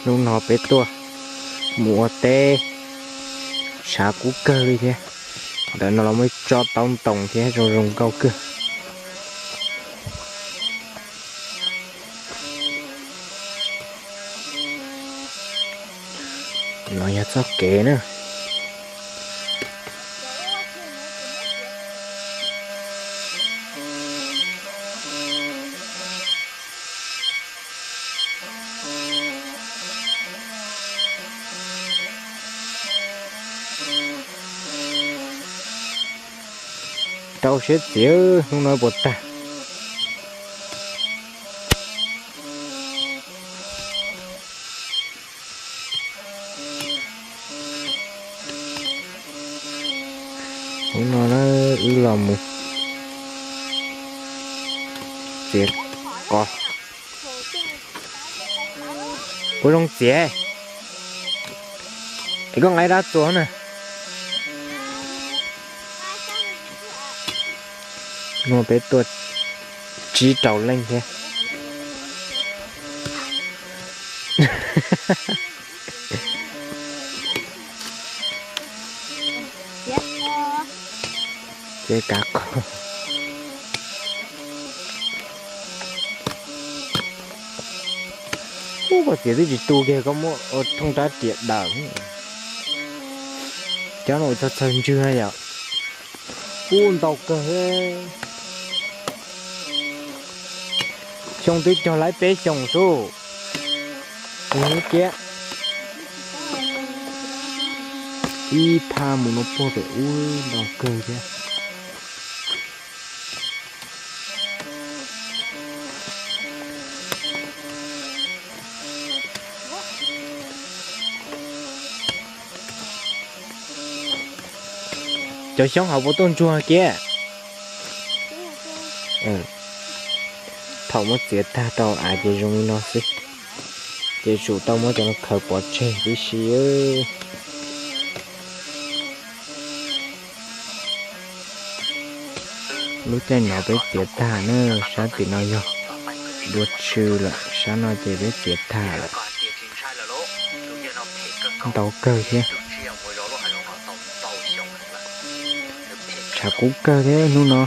Hnub no peb tuaj mus ua teb, tshav kub kawg li thiab. Ntawm no los muaj ib tsob taub ntoos thiab zoo zoo nkauj kawg. No yog txoj kev na. Rau siab txiav hnub no puas tag. Hnub no na wb los mus txiav qos. Puas zoo txiav? Es koj nqa dab txuas na. Hnub no peb tuaj tsib rau leej thiab. Txiav kav qos. Ub, koj txiav twb tsis tu kiag koj muab thooj rab riam daws. Cov no ua txog txhaws ntswg na yom. Ub, ntau kawg. Xyoo twb cog laib peb xyoos sub. Cia ib phaj mus no puag pem ub, ntau kawg thiab. Cov xyoob hauv puas tuaj ntsuag kiag? Thaum muab txiav tag rau av ces zoo li no xwb. Ces tsum tau muab cov no khaws pov tseg tib si. Lub caij no peb txiav tag na, sab tim no yog dua tsw lawm, sab no ces peb txiav tag lawm. Ntau kawg thiab. Tshav kub kawg thiab hnub no.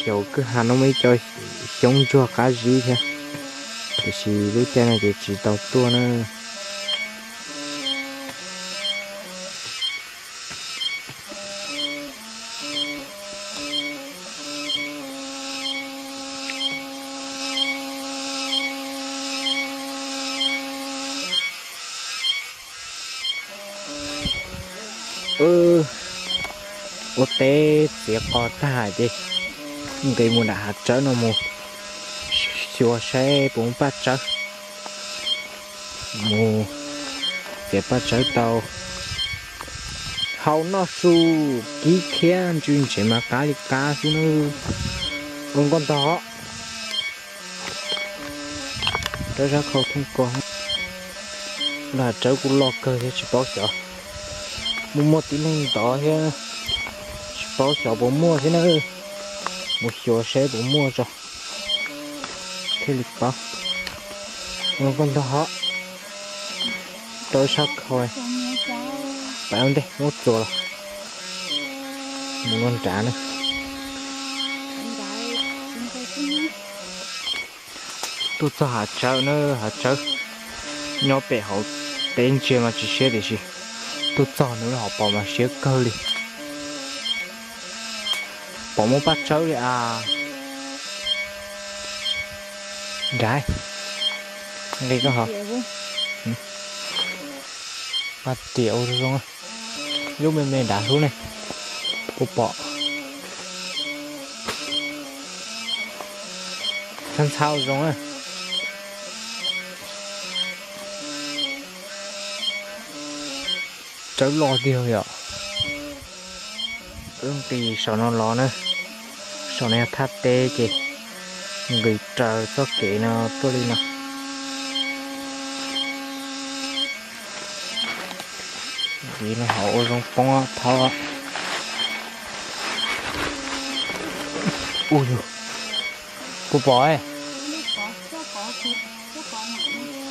Cov kwj ha no muaj ib co xyoob ntsuag qab zib thiab, tiam sis lub caij no ces tsis tau tuaj na. Ua teb txiav qos tag ces nqis mus nram hav tsawb no mus xyuas saib puas muaj paj tsawb. Mus txiav paj tsawb tau hau noj su kib thiab ntsw ntsev mas qab li qab xwb na. Ua nkauj ntog. Rab zab khau thooj ko. Lub hav tsawb kuj loj kawg thiab tsis paub xyov muaj muaj tib neeg ntov thiab, tsis paub xyov puas muaj thiab na. Mus xyuas saib puas muaj tso thiaj li paub. Mus koj ntog hov, rau sab khau. Pab ntej muab txuas los mus no nrad na. Tuaj txog hav tsawb na, hav tsawb nyob pem hauv teb ntsia mas tsis siab tiam sis tuaj txog nws lub hauv paus mas siab kawg li. Pom muaj paj tsawb li as. Nrad, nqi koj hov. Paj riam ua zoo zoo, lub me me nrad hlub ne, puas pom? Txhab ntxhab ua zoo na. Tsawb loj tiag yom. Wb nqis saum no los na, saum no yog thaj teb ces nqis raws txoj kev no tuaj li no. Nqis no hauv ua zoo poob thaub. Ua yug, puas pom?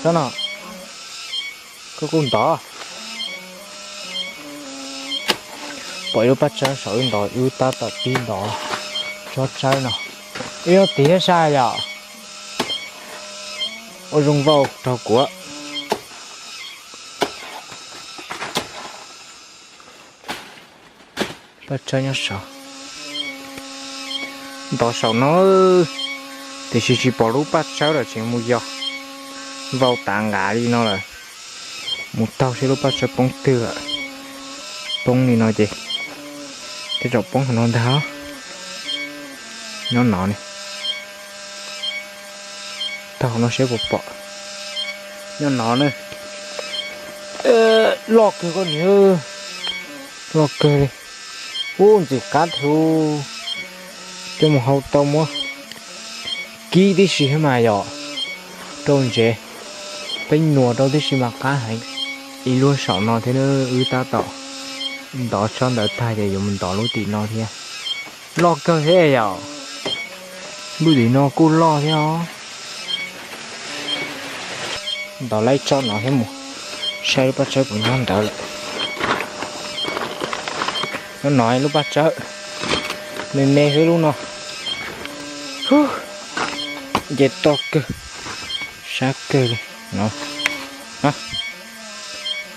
Tsob no, koj kuj ntov. Pom ib lub paj tsawb saum wb ntov, wb tab tom pib ntov tsob tsawb no. Ib lub tiag sab yom. Ua zoo vau rau kuv. Paj tsawb nyob saud. Ntov saum no, tiam sis tsis pom lub paj tsawb lawm tseem mus yos vau tav nqav li no lawm. Mus taug seb lub paj tsawb poob twg lawm. Poob li no ces tej zaum poob hauv no ntag. Nyob no ne. Taug no seb puas pom. Nyob no na. Loj kawg koj niam. Loj kawg li. Ub, ntxim qab thiab. Coj mus hau tau muab kib tib si thiab mas yom. Rau ntsev, peb nyuam rau tib si mas qab heev. Ib lub saum no thiab wb tab tom ntov tsob ntawd tag ces yuav mus ntov lub tim no thiab. Loj kawg thiab yom. Lub tim no kuj loj thiab os. Ntov laib tsob no thiab mus saib lub paj tsawb puas nyob ntawd lawm. Nyob no lub paj tsawb me me xwb lub no. Nce toj kawg, sab kawg li no.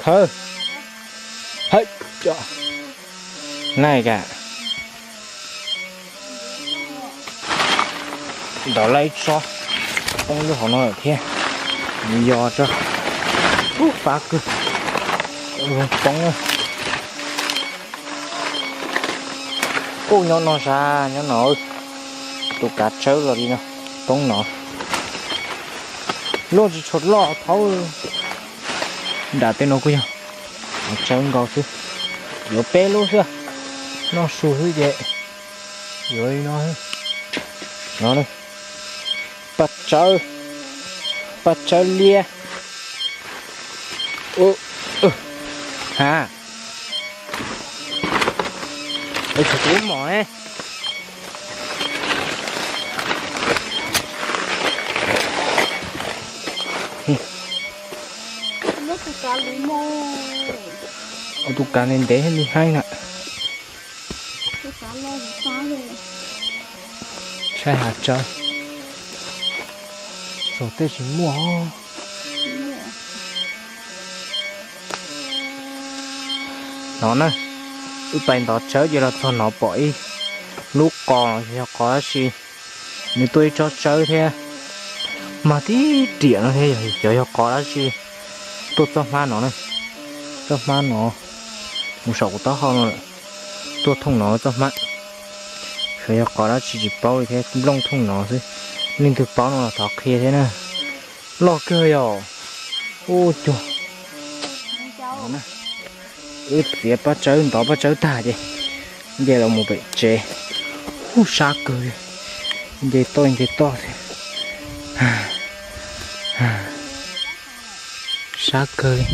Khawb, hawb, nai ka. Ntov laib tsob poob lub hauv no lawm thiab. Yos tso. Ub, fab kawg. Poob. Ub, nyob no sab, nyob no. Tus kav tsawb los li no, poob no. Loj tsis tshua loj thaub. Nram tej no kuj yog tsawb nkaus xwb. Yuav peb lub xwb, noj su xwb ces yuav li no. No, paj tsawb, paj tsawb liab. Ha, tsis tub mom ne. Tus kav ntev ntev li haib na. Saib hav tsawb, txaus tej tsis muaj. No na, wb pais ntov tsawb ces los txog no pom ib lub qos, yog qos dab tsi. Nws tuaj ib tsob tsawb thiab, mag tib riam no thiab, yog cov yog qos dab tsi. Tuaj txoj hmab no na, txoj hmab no, mus saum kuv taub hau no lawm. Tuaj thooj no txoj hmab, xyov yog qos dab tsi tsis paub li thiab, nplooj thooj no xwb. Leej twg paub no los thov qhia thiab na. Loj kawg yom. Ub cuag, wb txiav paj tsawb ntov paj tsawb tag ces nce los mus pem tsev. Ub, sab kawg li, nce toj nce toj thiab. Sab kawg li.